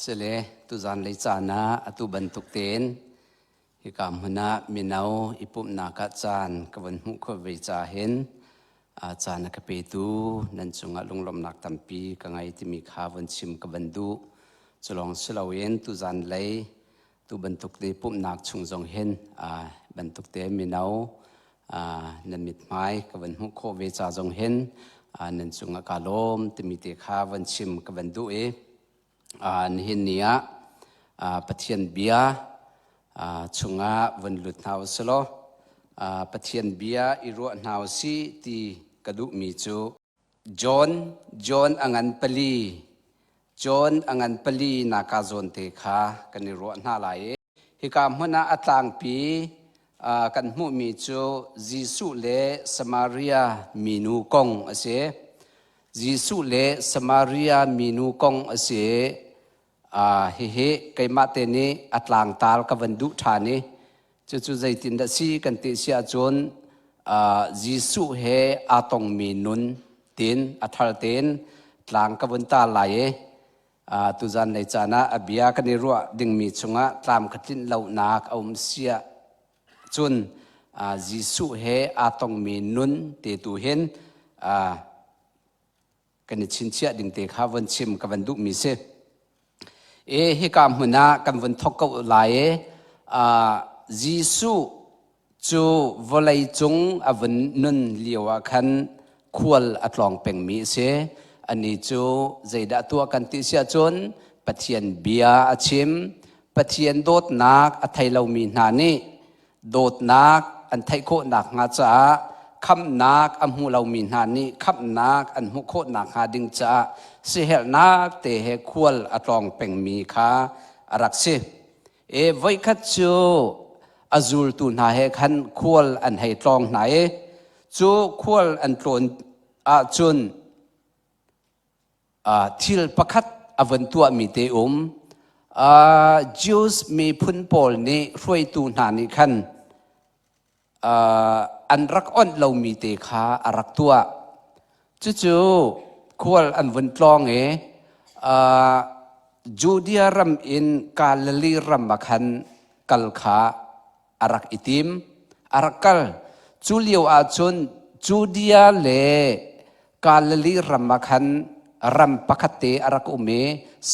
Sile tuzan lei caan ah atu bantuk tein hika hmun ah mino i pumhnak ah caan ka von hmuh khawh ve ca hin caan a ka petu nan cungah lunglawmhnak tampi ka ngei timi kha von chim ka van duh. Culawng si loin tuzan lei tu bantuk te pumhnak chung zong hin bantuk te mino nan mithmai ka van hmuh khawh ve ca zong hin nan cungah ka lawm timi te kha van chim ka van duh i nihin ni ah Pathian bia chungah van lut hna usih law Pathian bia i ruah hna usih ti ka duhmi cu John John a ngan pali John a ngan pali naka zawn te kha kan i ruah hna lai i Hika hmun ah a tlangpi kan hmuhmi cu Jesuh le Samaria minu kong a si. Jesuh le Samaria minu kong a si. Hihi keimah te nih a tlangtar ka van duh ṭhan i cucu zeitindah si kan ti si ahcun Jesuh he aa tongmi nun tin a thar tein tlang ka vun tar lai i Tuzan lei caan ah a bia kan i ruah dingmi chungah tlam kha tlinh lonak a um sia cun Jesuh he aa tongmi nun te tu hin kan i chinchiah ding te kha von chim ka van duhmi si. E hika hmun ah kan vun thok ko lai i Jesuh Cu vawlei cung a vun nun lio ah khan khual a tlawng pengmi a si. Anih cu zeidah tuah kan ti si ahcun Pathian bia a chim. Pathian dawtnak a thei lomi hna nih dawtnak an theih khawh nakhnga caah khamhnak a hmu lomi hna nih khamhnak an hmuh khawh nakhnga ding caah siherhnak te he khual a tlawng pengmi kha a rak si. E voikhat cu a zultu hna he khan khual an hei tlawng hna i cu khual an tlawn ahcun thil pakhat a vun tuahmi te um. Jews miphun pawl nih hruaitu hna nih khan an rak onh lomi te kha a rak tuah. Cucu khual an vun tlawng i Judea ram in Galilee ram ah khan kal kha a rak i tim. A rak kal. Cu lio ah cun Judea le Galilee ram ah khan ram pakhat te a rak um i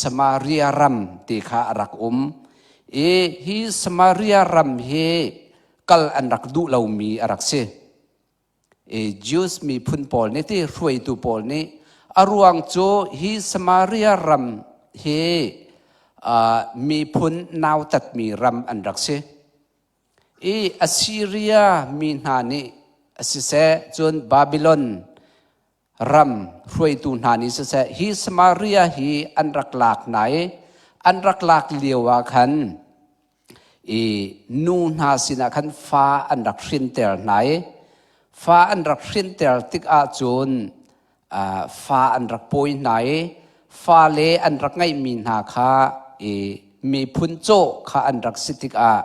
Samaria ram ti kha a rak um. I hi Samaria ram hi kal an rak duh lomi a rak si. I Jews miphun pawl nih ti hruaitu pawl nih a ruang cu hi Samaria ram hi miphun nautatmi ram an rak si. I Assyria mi hna nih siseh cun Babylon ram hruaitu hna nih siseh hi Samaria hi an rak lak hna i an rak lak lio ah khan i nu hna sinah khan fa an rak hrinter hna i fa an rak hrinter tik ahcun fa an rak pawi hna i fale an rak ngeihmi hna kha i miphun cawh kha an rak si tikah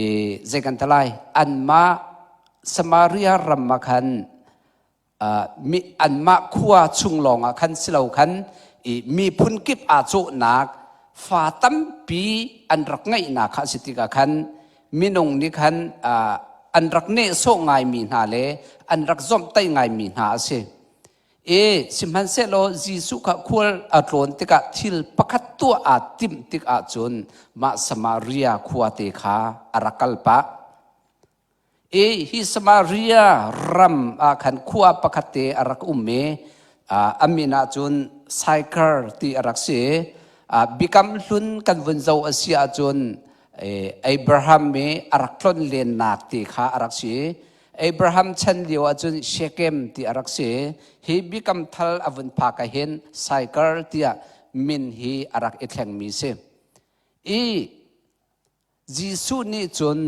i zei kan ti lai anmah Samaria ram ah khan anmah khua chung lawngah khan si lo khan i miphun kip aa cawhnak fa tampi an rak ngeihnak kha a si tikah khan minung nih khan an rak nehsawh ngaimi hna le an rak zomhtaih ngaimi hna a si. E sihmanhsehlaw Jesuh kha khual a tlawn tikah thil pakhat tuah aa timh tik ahcun mah Samaria khua te kha a rak kal pah. I hi Samaria ram ah khan khua pakhat te a rak um i a min ah cun Saikar ti a rak si. Biakam hlun kan vun zoh a si ahcun Abraham i a rak tlon lennak ti kha a rak si. Abraham chan lio ahcun Shekem ti a rak si. Hi biakam thal a vun phak ah hin Saikar tiah min hi a rak i thlengmi si. I Jesuh nih cun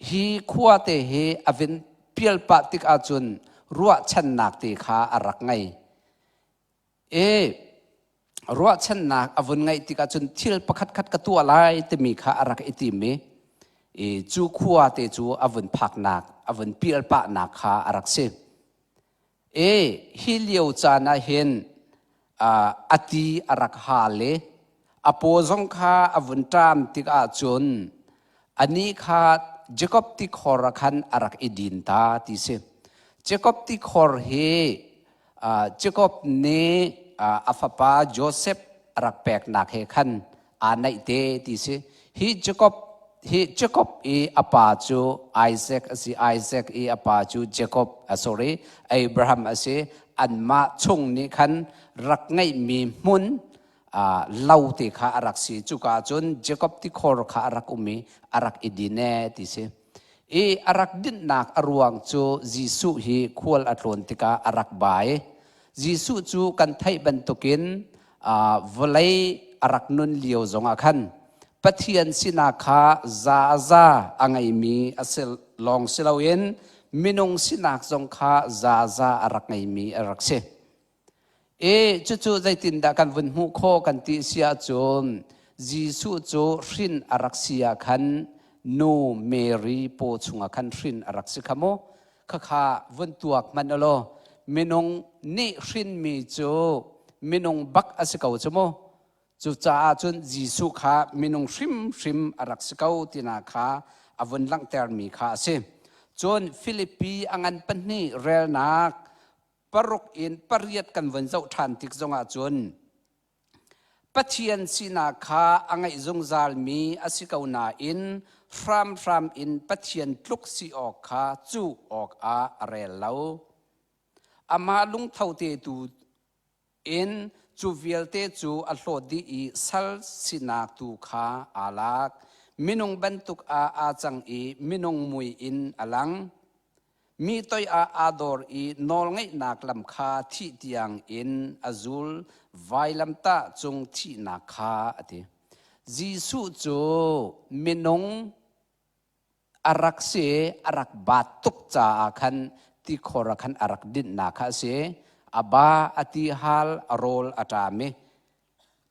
hi khuate hi a vin pial pah tik ahcun ruahchannak te kha a rak ngei. E ruahchannak a vun ngeih tik ahcun thil pakhatkhat ka tuah lai timi kha a rak i tim i i cu khua te cu a vun phaknak a vun pial pahnak kha a rak si. E hi lio caan ah hin a ti a rak hal i A paw zong kha a vun ṭam tikah cun anih kha Jakob tikhor ah khan a rak i din ta ti si. Jakob tikhor hi Jakob nih a fapa Josef a rak peknak he khan aa naih te ti si. Hi Jakob hi Jakob i a pa cu Isaac a si. Isaac i a pa cu Jacob, sorry, Abraham a si. Anmah chung nih khan rak ngeihmi hmun lo te kha a rak si. Cuka cun Jacob tikhor kha a rak um i a rak i din e ti si. I a rak dinhnak a ruang cu Jesuh hi khual a tlawn tikah a rak bai. Jesuh cu kan theih bantukin vawlei a rak nun lio zongah khan Pathian sinak kha za a za a ngeimi a si lawng si loin minung sinak zong kha za a za a rak ngeimi a rak si. E cucu zeitindah kan vun hmuh khawh kan ti si ahcun Jesuh cu hrin a rak si ah khan nu Mary paw chungah khan hrin a rak si kha mu. Khakha vun tuak hmanh law minung nih hrinmi cu minung bak a si ko cu mu. Cucaah cun Jesuh kha minung hrimhrim a rak si ko tina kha a vun langhtermi kha a si. Cun Filipi a ngan pahnih relnak paruk in pariat kan vun zoh ṭhan tik zongah cun Pathian sinak kha a ngeih zungzalmi a si ko nain hramhram in Pathian tluk si awk kha cuh awkah a rel lo. Amah lungtho te tu in cu vialte cu a hlawt dih i sal sinak tu kha aa lak. Minung bantuk ah aa cang i minung mui in a lang. Mi toi ah aa dor i nawlngeihnak lam kha thih tiang in a zul, vailamtah cung thihnak kha a ti. Jesuh cu minung a rak si, a rak baat tuk caah khan tikhor ah khan a rak dinhnak kha a si. A ba, a tihal, a rawl a ṭam i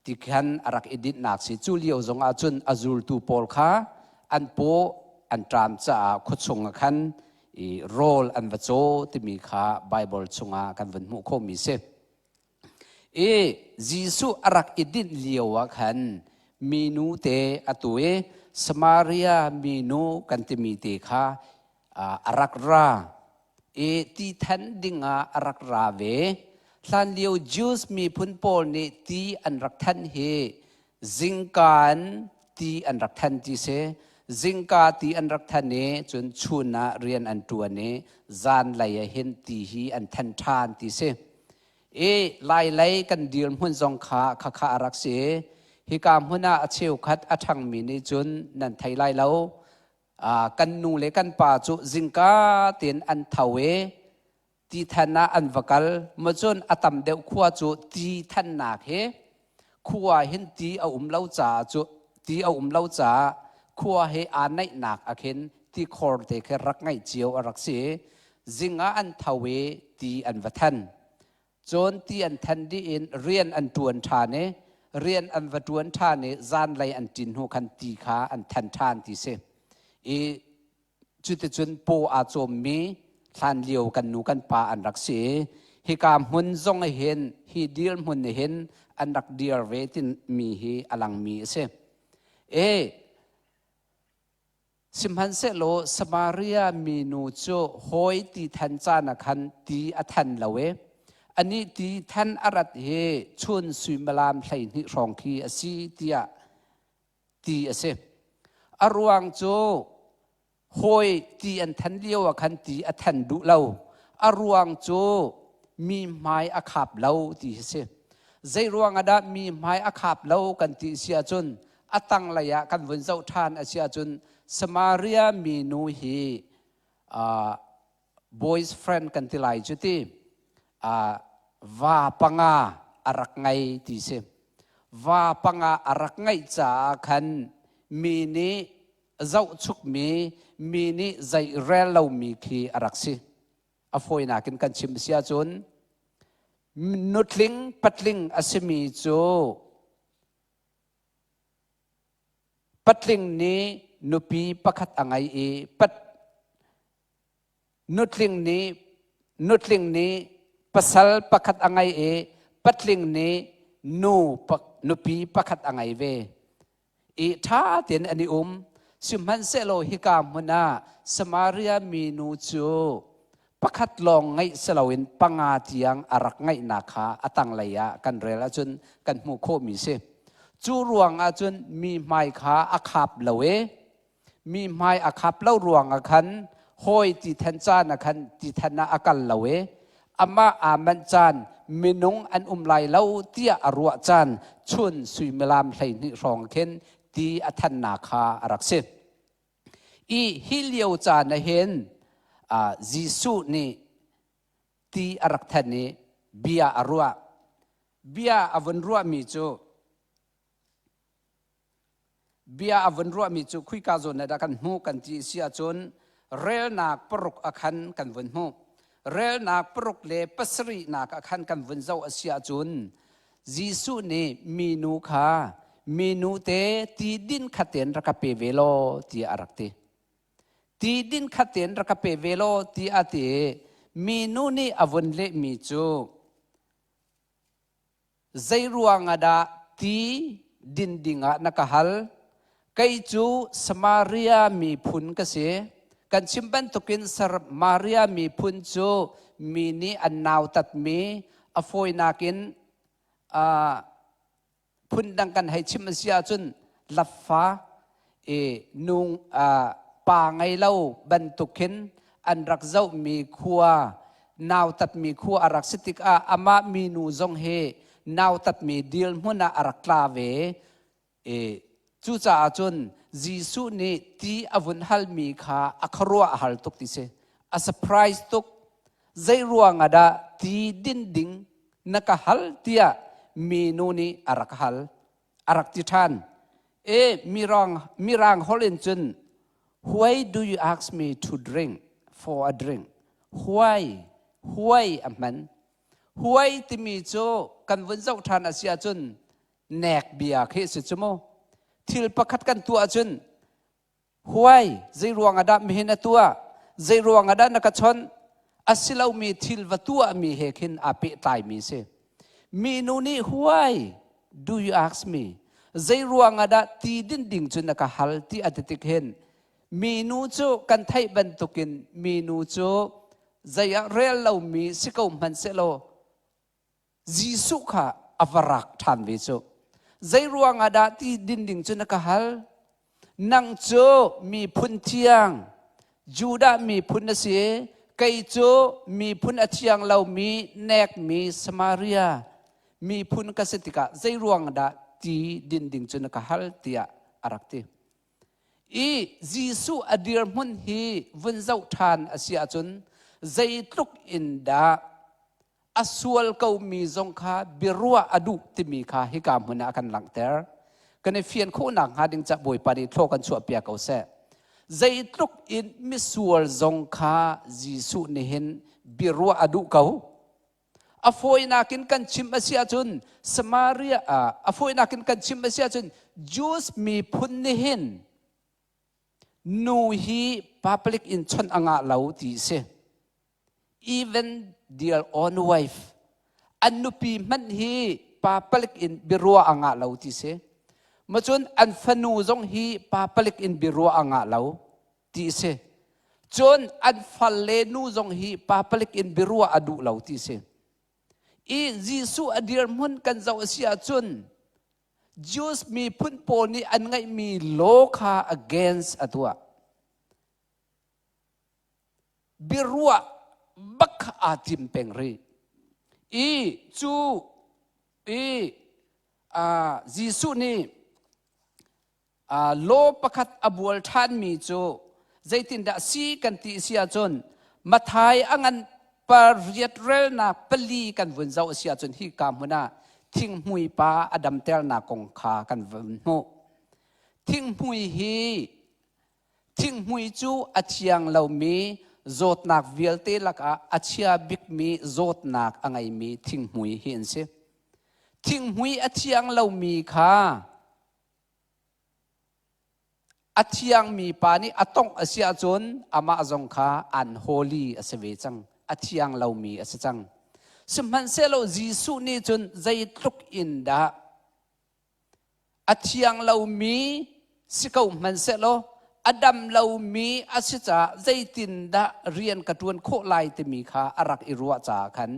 tikhan a rak i dinhnak si. Cu lio zong ah cun a zultu pawl kha an paw an ṭam caah khuachung ah khan i rawl an va caw timi kha Baibal chungah kan vun hmuh khawhmi si. I Jesuh a rak i dinh lio ah khan minu te atu i Samaria minu kan timi te kha a rak ra i ti than dingah a rak ra ve. Hlanlio Jews miphun pawl nih ti an rak than hi zingka in ti an rak than ti si. Zingka ti an rak than i cun chun ah rian an ṭuan i zanlei ah hin ti hi an than ṭhan ti si. I lailei kan dir hmun zong kha khakha a rak si. Hika hmun ah a cheukhat a ṭhangmi nih cun nan thei lai lo. Kan nu le kan pa cu zingka tein an tho i ti than ah an va kal. Maw cun a tam deuh khua cu ti thannak hi khua hin ti a um lo caah cu ti a um lo caah khua he aa naihnak ah khin ti khor te khi rak ngeih cio a rak si. Zing ah an tho i ti an va than. Cun ti an than dih in rian an ṭuan ṭhan i rian an va ṭuan ṭhan i zanlei an ṭin hnu khan ti kha an than ṭhan ti si. I cuticun paw aa cawmmi hlanlio kan nu kan pa an rak si i hika hmun zong hin hi dir hmun hin an rak dir ve timi hi a langmi a si. E Sihmanhsehlaw Samaria minu cu hawi ti than caan ah khan ti a than lo i anih ti than a rat hi chun suimilam 12 hrawng khi a si tiah ti a si. A ruang cu hawi ti an than lio ah khan ti a than duh lo. A ruang cu mi hmai a khap lo ti hi si. Zei ruang ah dah mi hmai a khap lo kan ti si ahcun a tanglei ah kan vun zoh ṭhan a si ahcun Samaria minu hi boyfriend kan ti lai cu ti va panga a rak ngei ti si. Va panga a rak ngeih caah khan mi nih zohchukmi mi nih zei rel lomi khi a rak si. A fawinak in kan chim si ahcun nutling patling a simi cu Patling nih nupi pakhat a ngei i pat nutling nih nutling nih pasal pakhat a ngei i patling nih nu nupi pakhat a ngei ve. I ṭha tein an i um. Sihmanhsehlaw hika hmun ah Samaria minu cu pakhat lawng ngeih si loin panga tiang a rak ngeihnak kha a tanglei ah kan rel ahcun kan hmuh khawhmi si. Cu ruang ahcun mi hmai kha a khap lo i mi hmai a khap lo ruang ah khan hawi ti than caan ah khan ti than ah a kal lo i amah aa manh caan minung an um lai lo tiah a ruah caan chun suimilam 12 hrawng khin ti a thannak kha a rak si. I hi lio caan ah hin Jesuh nih ti a rak than i bia a ruah. Bia a vun ruahmi cu bia a vun ruahmi cu khuika zawn ah dah kan hmuh kan ti si ahcun relnak paruk a khan kan vun hmuh. Relnak paruk le pasarihnak ah khan kan vun zoh a si ahcun Jesuh nih minu kha minu te ti din khat tein rak ka pe ve law tiah a rak ti. Ti din khat tein rak ka pe ve law tiah a ti. Minu nih a vun lehmi cu Zei ruang ah dah ti din dingah na ka hal? Kei cu Samaria miphun ka si. Kan chim bantukin Samaria miphun cu mi nih an nautatmi a fawinak in phundang kan hei chim a si ahcun laffa i nu pa ngei lo bantuk khin an rak zohmi khua nautatmi khua a rak si tikah amah minu zong hi nautatmi dirhmun ah a rak tla ve i cucaah cun Jesuh nih ti a vun halmi kha a khuaruah a har tuk ti si a surprise tuk zei ruang ah dah ti din ding na ka hal tiah minu nih a rak hal a rak ti ṭhan. E mirang mirang holh in cun why do you ask me to drink for a drink? Why why a hman. Why timi cu kan vun zoh ṭhan a si ahcun nek bia khi si cu mu. Thil pakhat kan tuah ahcun Huai, zei ruang ah dah mihin a tuah? Zei ruang ah dah na ka chawnh? A si lomi thil va tuahmi he khin aa pehtlaimi si. Minu nih huai, do you ask me? Zei ruang ah dah ti din ding cu na ka hal ti a ti tik hin minu cu kan theih bantukin minu cu zei ah rel lomi si ko hmanh sehlaw Jesuh kha a va rak ṭhan ve cu. Zei ruangah dah ti din ding cu na ka hal? Nang cu miphun thiang, Judah miphun na si, kei cu miphun a thiang lomi, nekmi Samaria miphun ka si tikah zei ruang dah ti din ding cu na ka hal tiah a rak ti. I Jesuh a dirhmun hi vun zoh ṭhan a si ahcun zeitluk in dah a sual komi zong kha biaruah a duh timi kha hika hmun ah a kan langhter. Kan i fian khawhnak hnga ding ca Bawipa nih thlaw kan chuahpiak ko seh. Zeitluk in misual zong kha Jesuh nih hin biaruah a duh ko. A fawinak in kan chim a si ahcun Samaria a fawinak in kan chim a si ahcun Jews miphun nih hin nu hi public in chawnh a ngah lo ti si. Even their own wife an nupi hmanh hi pa palik in biaruah a ngah lo ti si. Macun an fanu zong hi pa palik in biaruah a ngah lo ti si. Cun an fal le nu zong hi pa palik in biaruah a duh lo ti si. I Jesuh a dirhmun kan zoh a si ahcun Jews miphun pawl nih an ngeihmi law kha against a tuah. Biaruah bak kha aa tim peng rih. I cu i Jesuh nih law pakhat a bual ṭhanmi cu zeitindah si kan ti si ahcun Mathai a ngan pariat relnak pali kan vun zoh a si ahcun hi ka hmun ah thinghmui pa a damternak kong kha kan vun hmuh. Thinghmui hi Thinghmui cu a thiang lomi zawtnak vialte lakah a chia bikmi zawtnak a ngeimi thinghmui hi an si. Thinghmui a thiang lomi kha a thiangmi pa nih a tongh a si ahcun amah zong kha unholy a si ve cang. A thiang lomi a si cang. Sihmanhsehlaw Jesuh nih cun zeitluk in dah a thiang lomi si ko hmanhsehlaw a dam lomi a si caah zeitindah rian ka ṭuan khawh lai timi kha a rak i ruah caah khan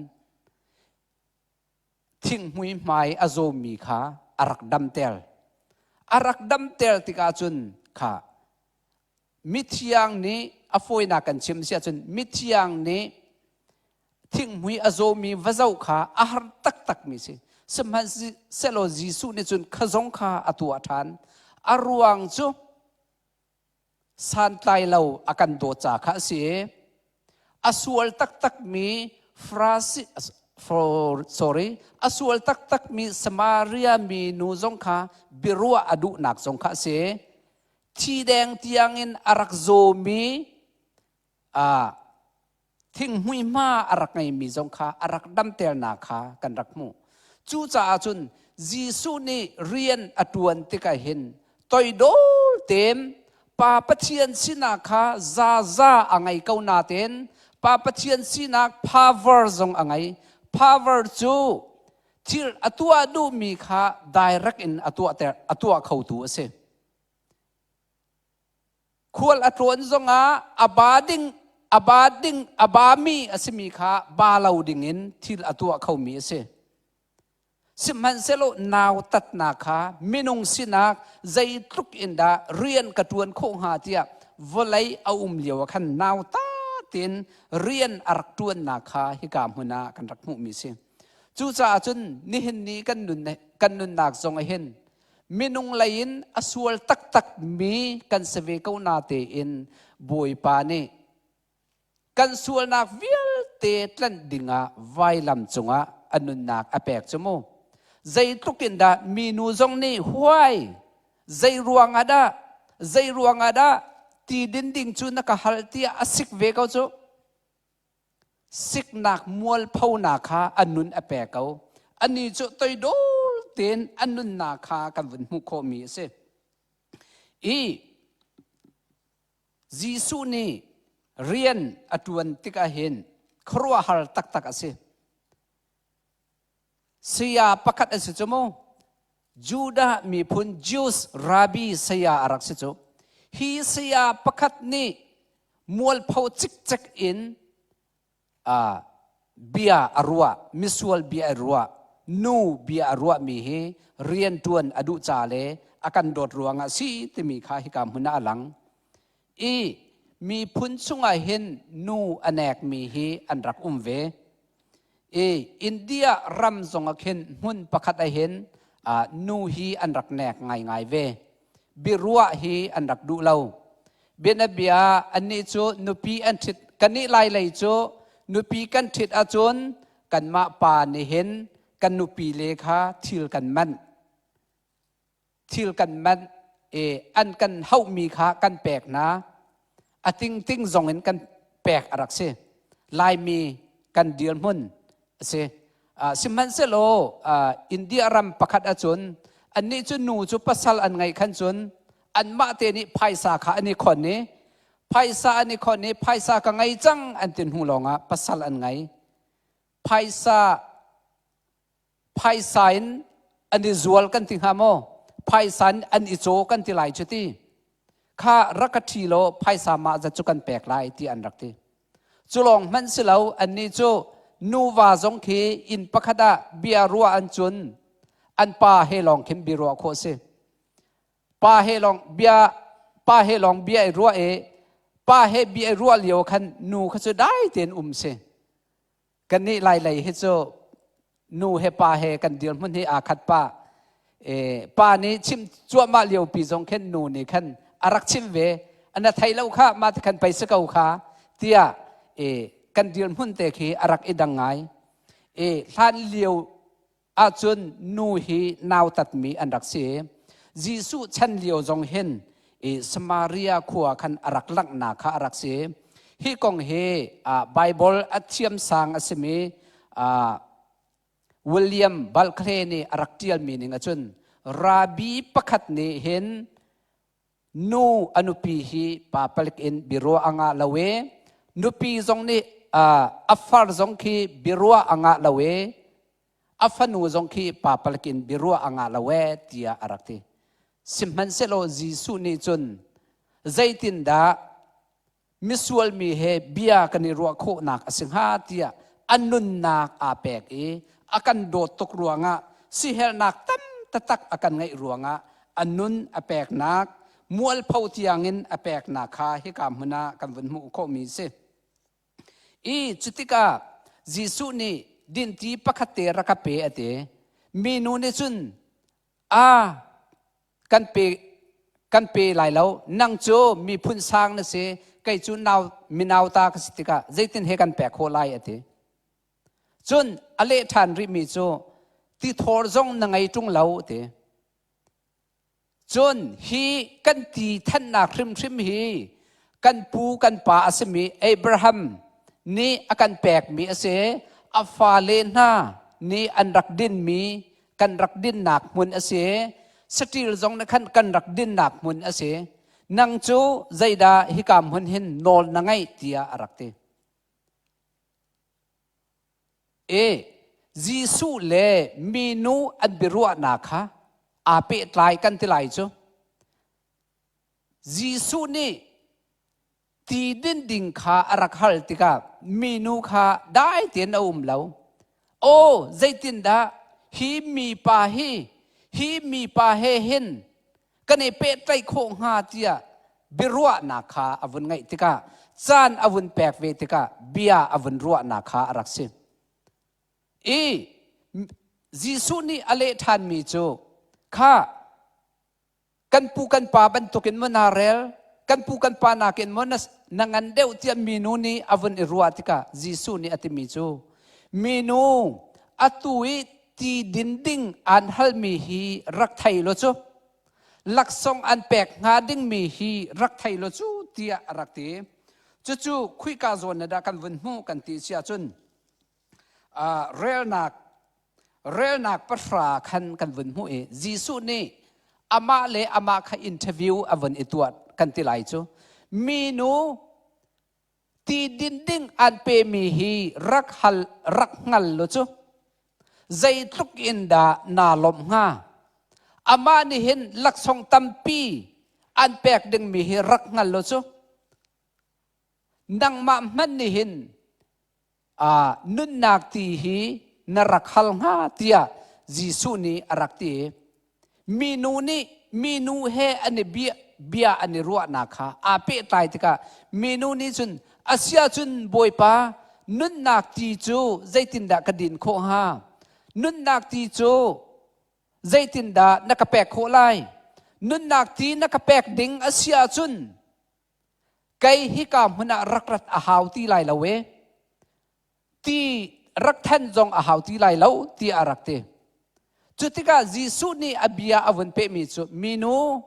thinghmui hmai a zawmi kha a rak damter. A rak damter tikah cun kha mithiang nih a fawinak kan chim si ahcun mithiang nih thinghmui a zawmi va zoh kha a har taktakmi si. Sihmanhsehlaw Jesuh nih cun kha zong kha a tuah ṭhan. A ruang cu santlai lo a kan dawt ca kha a si i a sual taktakmi Farasi sorry a sual taktakmi Samaria minu zong kha biaruah a duhnak zong kha a si. Thi deng tiangin a rak zawmi thinghmui hma a rak ngeimi zong kha a rak damternak kha kan rak hmuh. Cucaah cun Jesuh nih rian a ṭuan tikah hin toidor tein Pa Pathian sinak kha zaza a ngei ko natein Pa Pathian sinak power zong a ngei. Power cu thil a tuah duhmi kha direct in a tuahter a tuah khotu a si. Khual a tlawn zongah a ba ding a ba ding a bami a simi kha ba lo dingin thil a tuah khomi a si. Sihmanhsehlaw nautatnak kha minung sinak zeitluk in dah rian ka ṭuan khawh hnga tiah vawlei a um lio ah khan nauta tein rian a rak ṭuannak kha hika hmun ah kan rak hmuhmi a si. Cucaah cun nihin ni kan nun kan nunnak zong ah hin minung lei in a sual taktakmi kan si ve ko na tein Bawipa nih kan sualnak vialte tlanh dingah vailam cungah a nunnak a pek cu mu. Zeitluk in dah minu zong nih huai zei ruangah dah zei ruangah dah ti din ding cu na ka hal tiah a sik ve ko cu. Siknak mualphonak kha a nun a pe ko. Ani cu toidor tein a nunnak kha kan vun hmuh khawhmi a si. I Jesuh nih rian a ṭuan tikah hin khuaruahhar taktak a si. Saya pakhat a si cu mu. Judah miphun Jews rabbi saya a rak si cu. Hi saya pakhat nih mualpho cikcek in bia a ruah, misual bia a ruah, nu bia a ruahmi hi rianṭuan a duh ca le a kan dawt ruangah si timi kha hika hmun ah a lang. I miphun chungah hin nu a nekmi hi an rak um ve. I India ram zongah khin hmun pakhat ah hin nu hi an rak nek ngaingai ve. Biaruah hi an rak duh lo. Bianabia annih cu nupi an ṭhit kannih lai lei cu nupi kan ṭhit ahcun kanmah pa nih hin kan nupi le kha thil kan manh. Thil kan manh i an kan hauhmi kha kan pek hna. A tingting zong in kan pek a rak si. Laimi kan dirhmun a si. Sihmanhsehlaw India ram pakhat ahcun annih cu nu cu pasal an ngeih khan cun anmah te nih phaisa kha an i khon i phaisa an i khon i phaisa ka ngei cang an ti hnu lawngah pasal an ngei. Phaisa Phaisa in an i zual kan ti hnga maw? Phaisa in an i caw kan ti lai cu ti. Kha rak ka ṭhi law phaisa mah zat cu kan pek lai ti an rak ti. Cu lawng hmanh si lo, annih cu nuva zong khi inn pakhat ah bia ruah an cun an pa he lawng khin bia ruah khawh si. Pa he lawng bia pa he lawng bia i ruah i pa he bia i ruah lio khan nu kha cu dai tein um si. Kannih Lailei hi cu nu he pa he kan dirhmun hi aa khat pah. Pa nih chim cuahmah liopi zong khin nu nih khan a rak chim ve. Na thei lo kha mah ti khan pei si ko kha tiah kan dirhmun te khi a rak i dang ngai. Hlan lio ahcun nu hi nautatmi an rak si. Jesuh chan lio zong hin i Samaria khua khan a rak langhnak kha a rak si. Hi kong hi Bible a thiamsang a simi William Barclay nih a rak ṭialmi ning ahcun rabbi pakhat nih hin nu a nupi hi pa palik in biaruah a ngah lo i nupi zong nih a far zong khi biaruah a ngah lo e, a fanu zong khi pa palek in biaruah a ngah lo e tiah a rak ti. Sihmanhsehlaw Jesuh nih cun zeitindah misual mi he bia kan i ruah khawhnak a si hnga tiah a nunnak aa pek i a kan dawt tuk ruangah sihelnak tam taktak a kan ngeih ruangah a nun a peknak mualpho tiangin a peknak kha hika hmun ah kan vun hmuh khawhmi si. I cutikah Jesuh nih dinti pakhat te rak ka pe a ti. Minu nih cun a kan pe kan pe lai lo nang cu miphun sang na si kei cu nau minauta ka si tikah zeitin he kan pek khawh lai a ti cun a leh ṭhan rihmi cu tithawr zong na ngei ṭung lo ti cun hi kan ti thannak hrimhrim hi kan pu kan pa a simi Abraham nih a kan pekmi a si a fale hna nih an rak dinmi kan rak dinnak hmun a si saṭil zong na khan kan rak dinnak hmun a si nang cu zeidah hika hmun hin nawl na ngeih tiah a rak ti e Jesuh le minu an biaruahnak kha aa pehtlai kan ti lai cu Jesuh nih ti din ding kha a rak hal tikah minu kha dai tein a um lo. Aw, zeitindah hi mipa hi hi mipa he hin kan i pehtlaih khawh hnga tiah biaruahnak kha a vun ngeih tikah caan a vun pek ve tikah bia a vun ruahnak kha a rak si. I Jesuh nih a leh ṭhanmi cu kha kan pu kan pa bantukin maw naa rel kan pu kan pa nakin maw na ngan deuh tiah minu nih a vun i ruah tikah Jesuh nih a timi cu minu atu i ti din ding aan halmi hi rak thei lo cu laksawng an pek hnga dingmi hi rak thei lo cu tiah a rak ti cucu khuika zawn na dah kan vun hmuh kan ti si ahcun relnak relnak pahra khan kan vun hmuh i Jesuh nih amah le amah kha interview a vun i tuah kan ti lai cu minu ti din ding an pemi hi rak hal rak hngal lo cu zeitluk in dah naa lawmh hnga amah nih hin laksawng tampi an pek dingmi hi rak hngal lo cu nangmah hmanh nih hin nunnak ti hi na rak hal hnga tiah Jesuh nih a rak ti. Minu nih minu he an i bia, bia an i ruahnak kha aa pehtlai tikah minu nih cun a cun Bawipa nunnak ti cu zeitindah ka din khawh hnga? Nunnak ti cu zeitindah na ka pek khawh lai? Nunnak ti na ka pek ding a si ahcun Kei hika hmun ah rak rat a hau ti lai lo e. Ti rak than zong a hau ti lai lo tiah a rak ti. Cu tikah Jesuh nih a bia a vun pehmi cu minu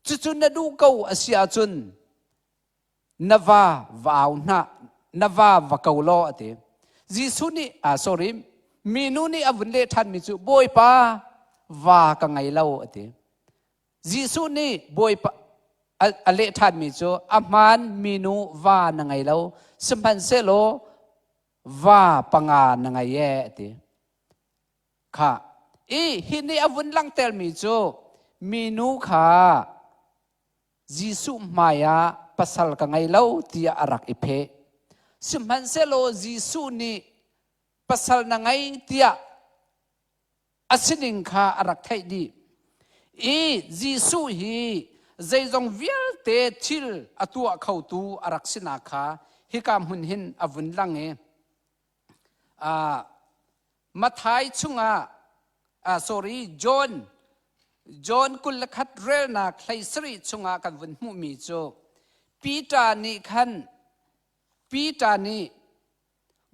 cucu na duh ko a si ahcun na va va au hna na va va ko law a ti. Jesuh nih ah sorry minu nih a vun leh ṭhanmi cu Bawipa va ka ngei lo a ti. Jesuh nih Bawipa a leh ṭhanmi cu a hmaan minu va na ngei lo, sihmanhsehlaw va panga na ngei e a ti. Kha i hi nih a vun langhtermi cu minu kha Jesuh hmaiah pasal ka ngei lo tiah a rak i pheh. Sihmanhsehlaw Jesuh nih pasal na ngei tiah a sining kha a rak theih dih i Jesuh hi zeizong vialte thil a tuah khotu a rak sinak kha hika hmun hin a vun lang i Matthai chungah sorry John John 21 relnak 17 chungah kan vun hmuhmi cu Peter nih khan Peter nih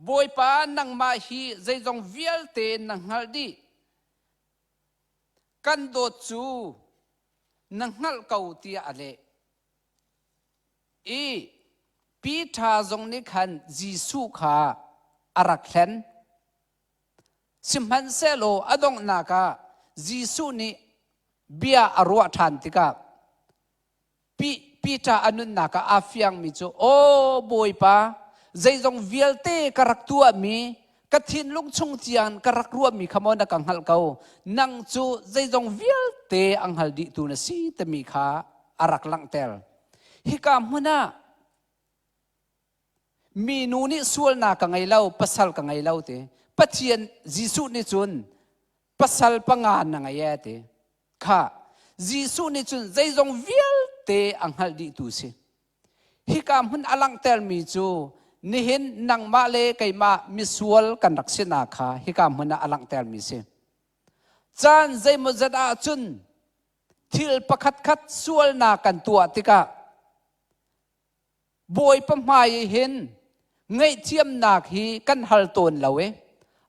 Bawipa nangmah hi zeizong vialte na hngalh dih. Kan dawt cu na hngalh ko tiah a leh. I Peter zong nih khan Jesuh kha a rak hlen. Sihmanhsehlaw a donghnak ah Jesuh nih bia a ruah ṭhan tikah Peter a nunnak ah aa fiangmi cu, Aw Bawipa, Zeizong vialte ka rak tuahmi, ka thinlung chung tiang ka rak ruahmi kha maw na ka hngalh ko. Nang cu zeizong vialte a hngal dihtu na si timi kha a rak langhter. Hika hmun ah minu nih sualnak ka ngei lo, pasal ka ngei lo ti. Pathian Jesuh nih cun pasal panga na ngei e ti. Kha Jesuh nih cun zeizong vialte a hngalh dihtu si. Hika hmun a langhtermi cu nihin nangmah le keimah misual kan rak sinak kha hika hmun ah a langhtermi si. Caan zeimawzat ah cun thil pakhatkhat sualnak kan tuah tikah Bawipa hmai i hin ngaihthiamnak hi kan hal tawn lo i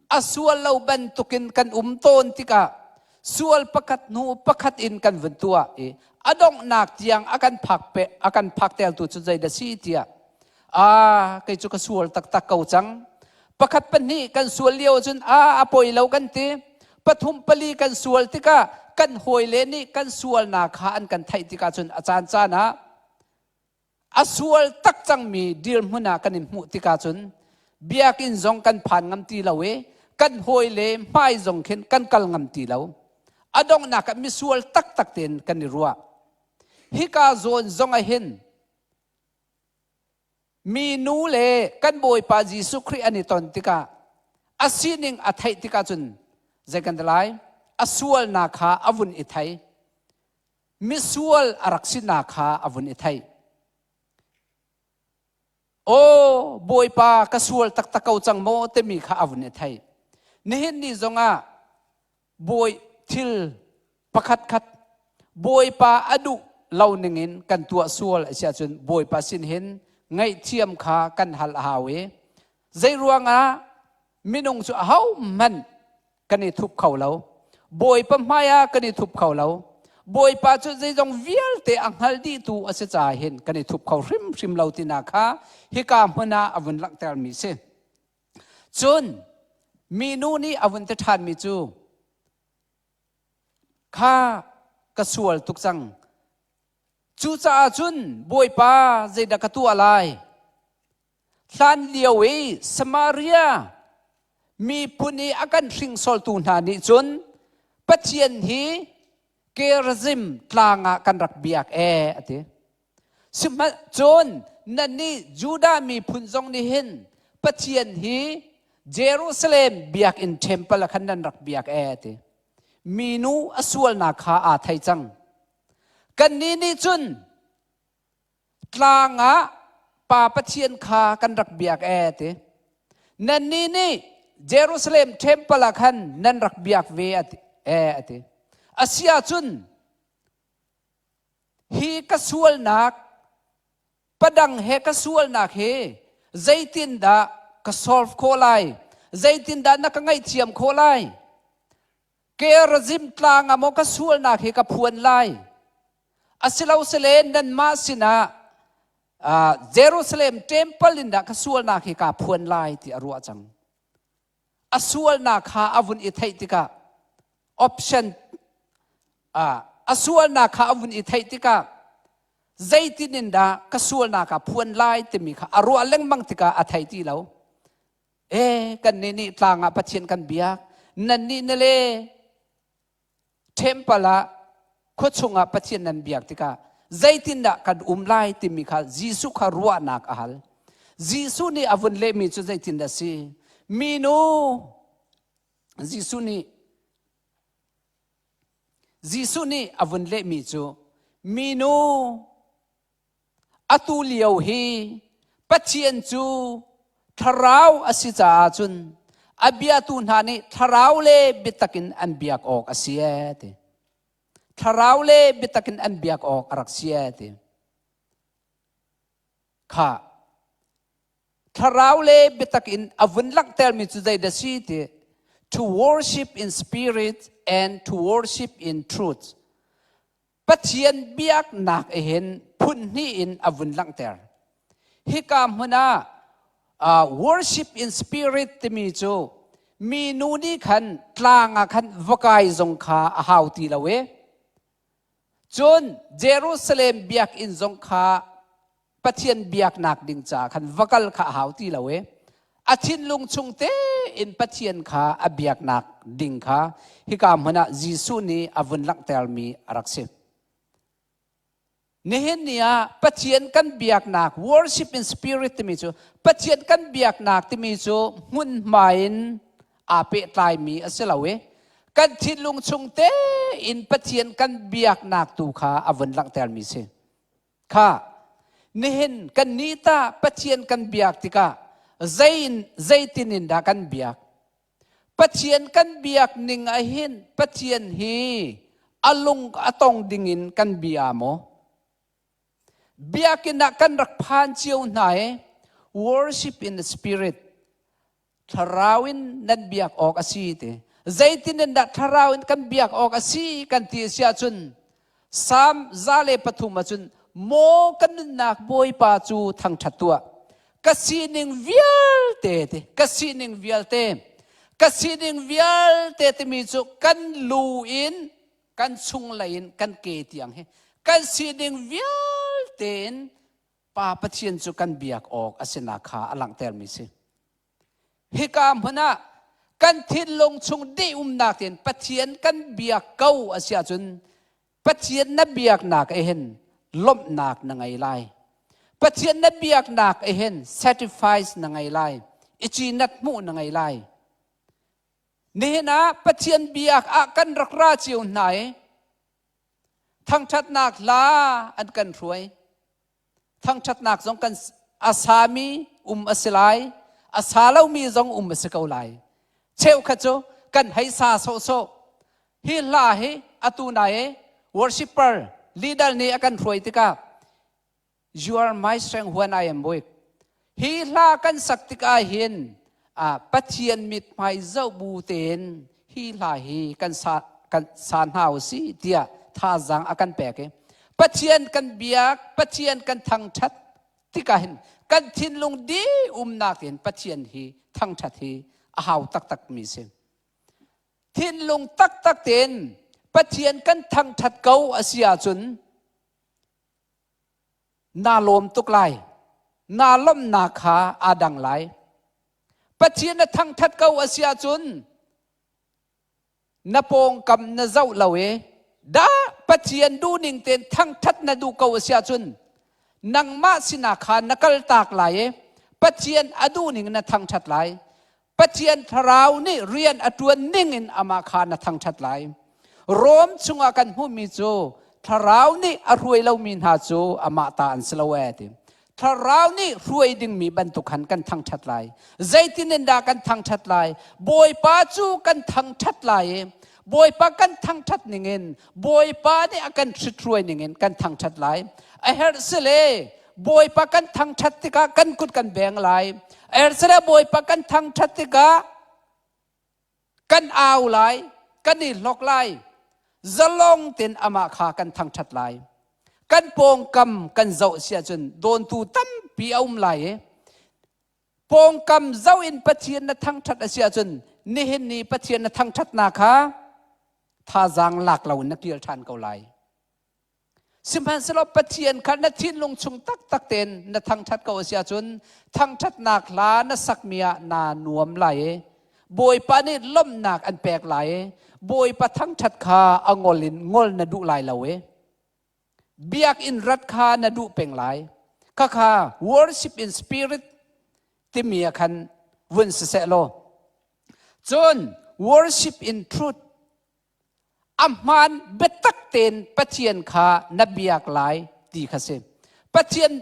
a sual lo bantukin kan um tawn tikah sual pakhat hnu pakhat in kan vun tuah i a donghnak tiang a kan phak pe a kan phak teltu cu zeidah si tiah a kei cu ka sual taktak ko cang. Pakhat pahnih kan sual lio cun a a poi lo kan ti. Pathum pali kan sual tikah kan hawile nih kan sualnak kha an kan theih tikah cun a caan caan ah a sual tak cangmi dirhmun ah kan in hmuh tikah cun biakinn zong kan phan ngam ti lo i kan hawile hmai zong khin kan kal ngam ti lo. A donghnak ah misual taktak tein kan i ruah. Hika zawn zong ah hin minu le kan Bawipa Jesuh Khrih an i ton tikah a sining a theih tikah cun zei kan ti lai? A sualnak kha a vun i thei. Misual a rak sinak kha a vun i theih. Aw Bawipa, ka sual taktak ko cang maw timi kha a vun i theih. Nihin ni zongah bawi thil pakhat khat Bawipa a duh lo ningin kan tuah sual a si ahcun Bawipa sin hin ngaihthiam kha kan hal a hau i zei ruangah minung cu ahohmanh kan i thup kho lo. Bawipa hmai ah kan i thup kho lo. Bawipa cu zeizong vialte a hngal dihtu a si caah hin kan i thup kho hrimhrim lo tinak kha hika hmun ah a vun langhtermi si. Cun minu nih a vun ti ṭhanmi cu kha ka sual tuk cang. Cucaah cun Bawipa zeidah ka tuah lai? Hlan lio i Samaria miphun i a kan hringsoltu hna nih cun Pathian hi Gerizim tlang ah kan rak biak ee a ti. Sihmanh cun nannih Judah miphun zong nih hin Pathian hi Jerusalem biakinn temple ah khan nan rak biak ee a ti. Minu a sualnak kha aa thei cang. Kannih nih cun tlang ah Pa Pathian kha kan rak biak ee ti. Nannih nih Jerusalem temple ah khan nan rak biak ve ee a ti. A si ahcun hi ka sualnak padang he ka sualnak hi zeitindah ka solve khawh lai? Zeitindah na ka ngaihthiam khawh lai? Gerizim tlang ah maw ka sualnak hi ka phuan lai? Asilo sile nanmah sinah Jerusalem temple in dah ka sualnak hi kaa phuan lai ti a ruah cang. A sualnak kha a vun i theih tikah option a sualnak kha a vun i theih tikah zeitin in dah ka sualnak ah phuan lai timi kha a ruah lengmang tikah a thei ti lo. E kannih nih tlang ah Pathian kan biak. Nannih na le temple ah khua chungah Pathian nan biak tikah zeitindah kan um lai timi kha Jesuh kha ruahnak a hal. Jesuh nih a vun lehmi cu zeitindah si? Minu Jesuh nih Jesuh nih a vun lehmi cu minu Atu lio hi Pathian cu thlarau a si caah cun a biatu hna nih thlarau le biatak in an biak awk a si ee ti. Thlarau le biatak in an biak awk a rak si ee ti. Kha thlarau le biatak in a vun langhtermi cu zeidah si ti to worship in spirit and to worship in truth. Pathian biaknak hin phun hnih in a vun langhter. Hika hmun ah worship in spirit timi cu minu nih khan tlang ah khan va kai zong kha a hau ti lo i cun Jerusalem biakinn zong kha. Pathian biaknak ding ca khan va kal kha a hau ti lo e. A thinlung chung tein Pathian kha a biaknak ding kha hika hmun ah Jesuh nih a vun langhtermi a rak si. Nihin ni ah Pathian kan biaknak worship in spirit timi cu Pathian kan biaknak timi cu hmunhma in aa pehtlaimi a si lo i kan thinlung chung tein Pathian kan biaknak tu kha a vun langhtermi si. Kha nihin kan nih ta Pathian kan biak tikah zein zeitin in dah kan biak? Pathian kan biak ning ahhin Pathian hi a lung a tong ding in kan bia maw? Biakinn ah kan rak phan cio hna i worship in the spirit thlarau in nan biak awk a si ti. Zeitin in dah thlarau in kan biak awk a si kan ti a si ahcun Psalm 103 ahcun maw kan nunnak Bawipa cu thangṭhat tuah. Ka sining vialte ti, ka sining vialte, ka sining vialte timi cu kan lu in kan chunglei in kan ke tiang hi kan sining vialte in Pa Pathian cu kan biak awk a sinak kha a langhtermi si. Hika hmun ah kan thinlung chung dih umnak in Pathian kan biak ko a si ahcun Pathian na biaknak eh hin lawmhnak na ngei lai. Pathian na biaknak eh hin sacrifice na ngei lai. I nat hmuh na ngei lai. Nihin ah Pathian biak ah kan rak ra cio hna i thangṭhatnak hla an kan hruai. Thangṭhatnak zong kan a sami um a si lai, a sa lomi zong um a si ko lai. Cheukhat cu kan hei sa sawhsawh. Hi hla hi atu nai i worshipper leader nih a kan hruai tikah You are my strength when I am weak. Hi hla kan sak tikah hin Pathian mithmai zoh bu tein hi hla hi kan sa kan sa hna u si tiah thazaang a kan pek i Pathian kan biak Pathian kan thangṭhat tikah hin kan thinlung di umnak in Pathian hi thangṭhat hi a hau taktak mi si. Thinlung taktak tein Pathian kan thangṭhat ko a si ahcun naa lawm tuk lai. Naa lawmhnak kha aa dang lai. Pathian na thangṭhat ko a si ahcun na pawngkam na zoh lo i dah Pathian duhning tein thangṭhat na duh ko a si ahcun nangmah sinah kha na kaltak lai i Pathian a duhning na thangṭhat lai. Pathian thlarau nih rian a ṭuan ning in amah kha na thangṭhat lai. Rom chungah kan hmuhmi cu thlarau nih a hruai lomi hna cu amah ta an si lo ee ti. Thlarau nih hruai dingmi bantuk khan kan thangṭhat lai. Zeitin in dah kan thangṭhat lai? Bawipa cu kan thangṭhat lai i Bawipa kan thangṭhat ningin Bawipa nih a kan hrithruai ningin kan thangṭhat lai. A herh si le Bawipa kan thangṭhat tikah kan kut kan beng lai. A herh si le Bawipa kan thangṭhat tikah kan au lai, kan i hlok lai. Zalong tein amah kha kan thangṭhat lai. Kan pawngkam kan zoh si ahcun dawntu tampi a um lai i pawngkam zoh in Pathian na thangṭhat a si ahcun nihin ni Pathian na thangṭhatnak kha thazaang lak lo in na kir ṭhan ko lai. Sihmanhsehlaw Pathian kha na thinlung chung taktak tein na thangṭhat ko a si ahcun thangṭhatnak hla na sakmi ah naa nuam lai i Bawipa nih lawmhnak an pek lai i Bawipa thangṭhat kha a ngol in ngol na duh lai lo i biakinn rat kha na duh peng lai. Khakha worship in spirit timi ah khan vun siseh law cun worship in truth a hmaan biatak tein Pathian kha na biak lai ti kha si. Pathian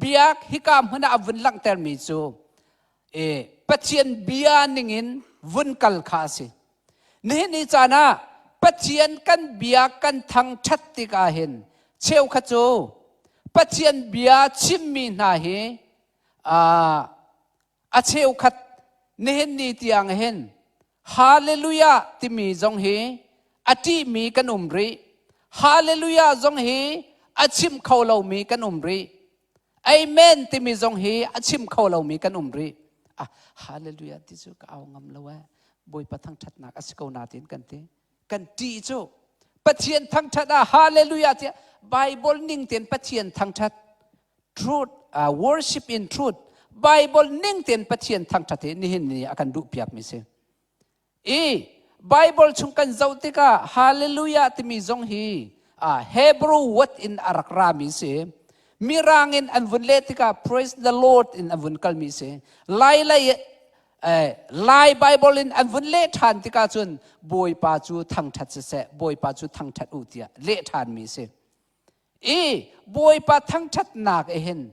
biak hika hmun ah a vun langhtermi cu e, Pathian bia ningin vun kal kha a si. Nihin ni caan ah Pathian kan bia kan thangṭhat tikah hin cheukhat cu Pathian bia chimmi hna hi a cheukhat nihin ni tiang hin Hallelujah timi zong hi a ṭihmi kan um rih. Hallelujah zong hi a chim kho lomi kan um rih. Amen timi zong hi a chim kho lomi kan um rih. Ah, hallelujah ti cu ka au ngam lo eh. Bawipa thangṭhatnak a si ko na tiin kan ti. Kan ṭih cu. Pathian thangṭhat ah hallelujah tiah Bible ning tein Pathian thangṭhat. Truth, worship in truth. Bible ning tein Pathian thangṭhat hi nihin ni a kan duh piak mi si. I Bible chung kan zoh tikah Hallelujah timi zong hi Hebrew word in a rak rami si. Mirang in an vun leh tikah praise the Lord in an vun kalmi si. Lai lei Lai Bible in an vun leh ṭhan tikah cun Bawipa cu thangṭhat siseh, Bawipa cu thangṭhat u tiah leh ṭhanmi si. I Bawipa thangṭhatnak i hin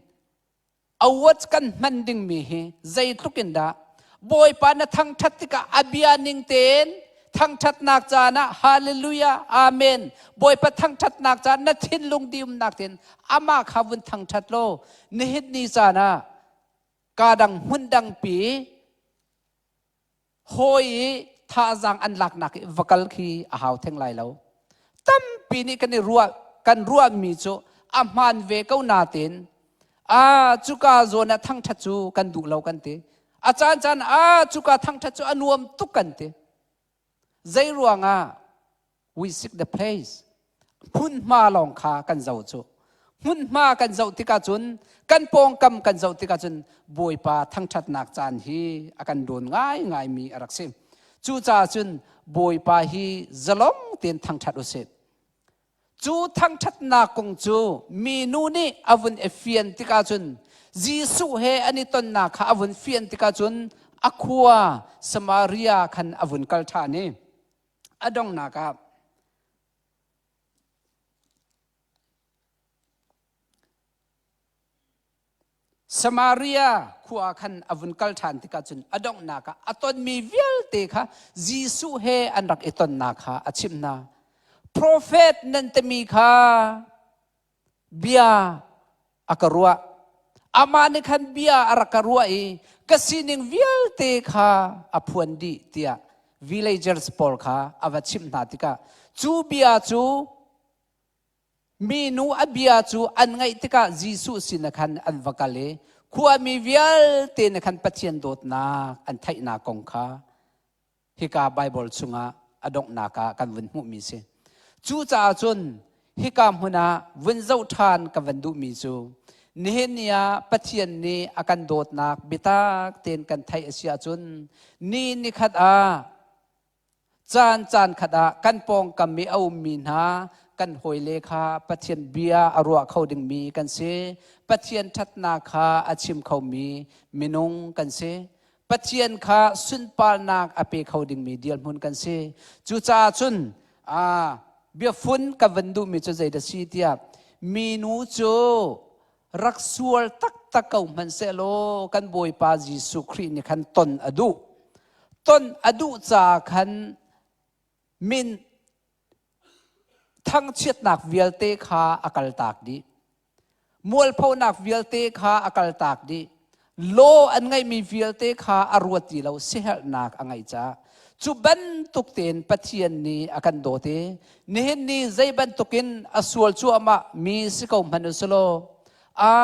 awards kan hman dingmi hi zeitluk in dah Bawipa na thangṭhat tikah a bia ning tein thangṭhatnak caan ah hallelujah amen Bawipa thangṭhatnak caan na thinlung diumnak tein amah kha vun thangṭhat law nihin ni caan ah ka dang hmun dangpi hawi i thazaang an laknak i va kal khi a hau theng lai lo. Tampi nih kan i ruah kan ruahmi cu a hmaan ve ko nain a cuka zawn ah thangṭhat cu kan duh lo kan ti. A caan caan a cuka thangṭhat cu a nuam tuk kan ti. Zei ruangah we seek the place hmunhma lawng kha kan zoh cu hmunhma kan zoh tikah cun kan pawngkam kan zoh tikah cun Bawipa thangṭhatnak caan hi a kan dawn ngaingaimi a rak si. Cucaah cun Bawipa hi zalong tein thangṭhat u sih. Cu thangṭhatnak kong cu minu nih a vun i fian tikah cun Jesuh he an i tonnak kha a vun fian tikah cun a khua Samaria khan a vun kal ṭhan i a donghnak ah Samaria khua khan a vun kal ṭhan tikah cun a donghnak ah a tonmi vialte kha Jesuh he an rak i tonnak kha a chimh hna. Profet nan timi kha bia a ka ruah. Amah nih khan bia a rak ka ruah i ka sining vialte kha a phuan dih tiah villagers pawl kha a va chimh hna tikah cu bia cu minu a bia cu an ngaih tikah Jesuh sin ah khan an va kal i khuami vialte nih khan Pathian dawtnak an theihnak kong kha hika Baibal chungah a donghnak ah kan vun hmuhmi si. Cucaah cun hika hmun ah vun zoh ṭhan ka van duhmi cu nihin ni ah Pathian nih a kan dawtnak biatak tein kan theih a si ahcun ni nikhat ah caan caan khat ah kan pawngkam i a ummi hna kan hawile kha Pathian bia a ruah kho dingmi kan si. Pathian ṭhatnak kha a chim khomi minung kan si. Pathian kha sunparnak a pe kho dingmi dirhmun kan si. Cucaah cun biafun ka van duhmi cu zeidah si tiah minu cu rak sual taktak ko hmanhsehlaw kan Bawipa Jesuh Khrih nih khan ton a duh. Ton a duh caah khan min thangchiatnak vialte kha a kaltak dih. Mualphonak vialte kha a kaltak dih. Law an ngeihmi vialte kha a ruat ti lo, siaherhnak a ngeih caah. Cu bantuk tein Pathian nih a kan dawt i nihin ni zei bantukin a sual cuahmah mi si ko hmanh u silaw, a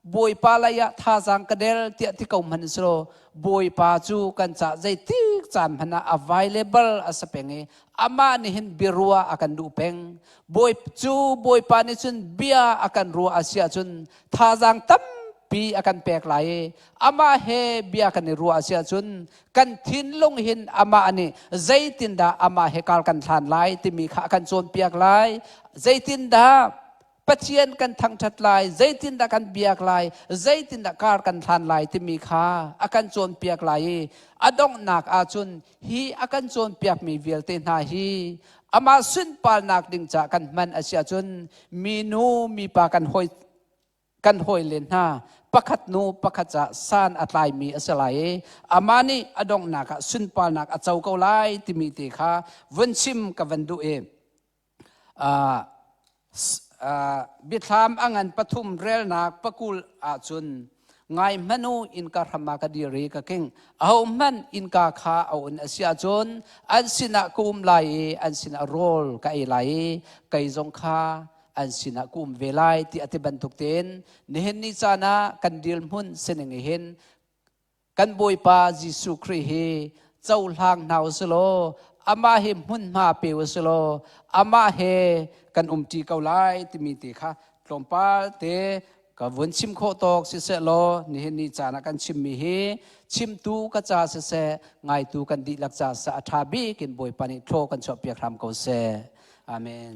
Bawipa lei ah thazaang ka del tiah ti ko hmanh selaw Bawipa cu kan cah zeitik caan hmanh ah available a si peng i amah nih hin biaruah a kan duh peng. Bawi cu Bawipa nih cun bia a kan ruah a si ahcun thazaang tampi a kan pek lai i amah he bia kan i ruah a si ahcun kan thinlung hin amah nih zeitindah amah he kar kan hlan lai timi kha a kan cawnpiak lai. Zeitindah Pathian kan thangṭhat lai, zeitindah kan biak lai, zeitindah kar kan hlan lai timi kha a kan cawnpiak lai i a donghnak ahcun hi a kan cawnpiakmi vialte hna hi amah sunparnak ding caah kan hman a si ahcun minu mipa kan hawi kan hawile hna pakhat nu pakhat ca san a tlaimi a si lai i amah nih a donghnak ah sunparnak a co ko lai timi te kha vun chim ka van duh i Biathlam a ngan pathum relnak pakul ahcun ngai hmanh u innka hram ah ka dir i ka king. Ahohmanh innka kha a un a si ahcun an sinah ka um lai i an sinah rawl ka ei lai i kei zong kha an sinah ka um ve lai ti a ti bantuk tein nihin ni caan ah kan dirhmun sining hin Kan Bawipa Jesuh Khrih hi cohlang hna u silaw amah hi hmunhma pe u silaw amah he kan umṭi ko lai timi te kha tlawmpal te. Ka vun chim khawh tawk siseh law nihin ni caan ah kan chimmi hi chimtu ka ca siseh, ngaitu kan dihlak ca siseh, a ṭha bik in Bawipa nih thlaw kan chuahpiak hram ko seh. Amen.